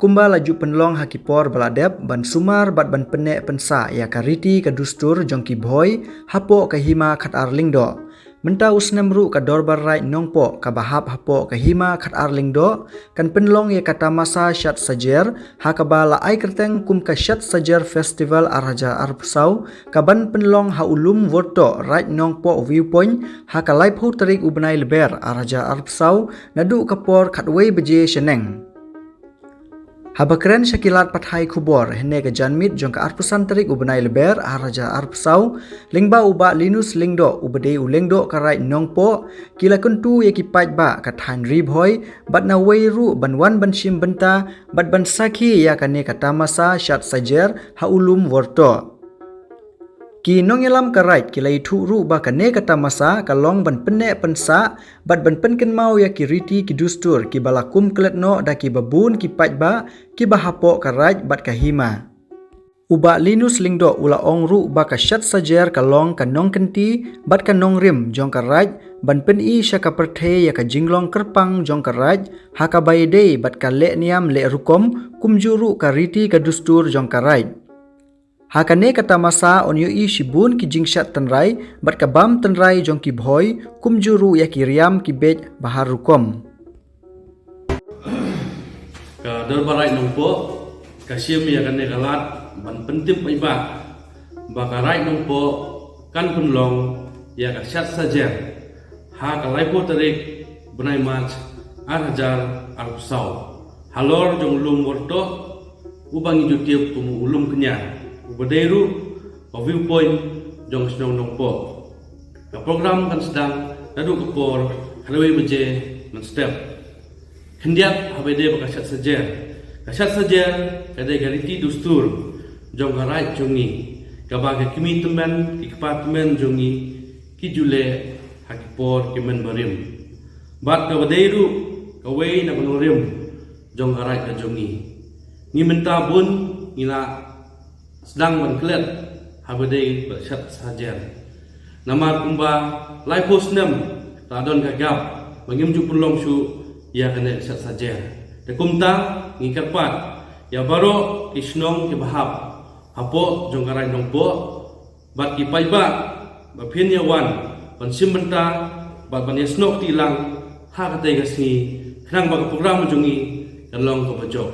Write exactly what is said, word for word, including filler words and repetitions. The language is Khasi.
Kumba la ju pynlong ha ki por ba la dep, ban sumar bad ban pynneh pynsah ïa ka riti ka dustur jong ki Bhoi hapoh ka Hima Khatar Lyngdoh. Mynta u snem ruh ka Dorbar Raid Nongpoh kaba hap hapoh ka Hima Khatar Lyngdoh kan pynlong ïa ka tamasa Shat Sajer, ha kaba la ai kyrteng kum ka Shat Sajer Festival ar hajar arphew saw, kaban pynlong ha u lum Wyrtoh, Raid Nongpoh Viewpoint, ha ka laiphew tarik u bnai Lber ar hajar arphew saw, naduh ka por khatwei baje shaneng. Haba kren sha ki lad pathai khubor hynne ka janmiet jong ka arphew san tarik u bnai Lber ar hajar arphew saw, lyngba u Bah Linus Lyngdoh uba dei u Lyngdoh ka Raid Nongpoh, ki la kyntu ïa ki paidbah ka thaiñ Ri Bhoi bad nawei ruh ban wan ban shim bynta bad ban sakhi ïa kane ka tamasa Shat Sajer ha u lum Wyrtoh. Ki nongïalam ka Raid ki la ïathuh ruh ba kane ka tamasa ka long ban pynneh pynsah bad ban pynkynmaw ïa ki riti ki dustur kiba la kum klet noh da kiba bun ki paidbah kiba hapoh ka Raid bad ka Hima. U Bah Linus Lyngdoh u la ong ruh ba ka Shat Sajer ka long ka nongkynti bad ka nongrim jong ka Raid ban pyni sha ka pyrthei ïa ka jinglong kyrpang jong ka Raid ha kaba ïadei bad ka leh niam leh rukom, kumjuh ruh ka riti ka dustur jong ka Raid. Ha kane ka tamasa yn ïohi shibun ki jingshad tynrai bad ka bam tynrai jong ki Bhoi, kumjuh ruh ïa ki riam ki beit ba har rukom. Ka Dorbar Raid Nongpoh ka shim ïa kane ka lad ban pyntip paidbah ba ka Raid Nongpoh kan pynlong ïa ka Shat Sajer ha ka laiphew tarik bnai March ar hajar arphew saw, halor jong u lum Wyrtoh, uba ngi ju tip kum u lum Kñia, uba dei ruh ka viewpoint jong shnong Nongpoh. Ka program kan sdang naduh ka por khatwei baje mynstep. Khyndiat, haba ïadei bad ka Shat Sajer. Ka Shat Sajer ka dei ka riti dustur jong ka Raid jong ngi, kaba ki kmie tymmen, ki kpa tymmen jong ngi ki ju leh ha ki por ki mynmiet barim. Bad kaba dei ruh kawei na ka nongrim jong ka Raid ka jong ngi. Ngi mynta bun ngi la sdang ban klet haba ïadei bad ka Shat Sajer. Namar kumba laiphew snem la don ka gap ba ngim ju pynlong shuh ïa kane ka Shat Sajer. Te kumta ngi kyrpad ïa baroh ki shnong kiba hap hapoh jong ka Raid Nongpoh bad ki paidbah ba phin ïa wan ban shim bynta bad ban ïasnoh kti lang ha katei ka sngi, khnang ba ka program jong ngi kan long kaba jop.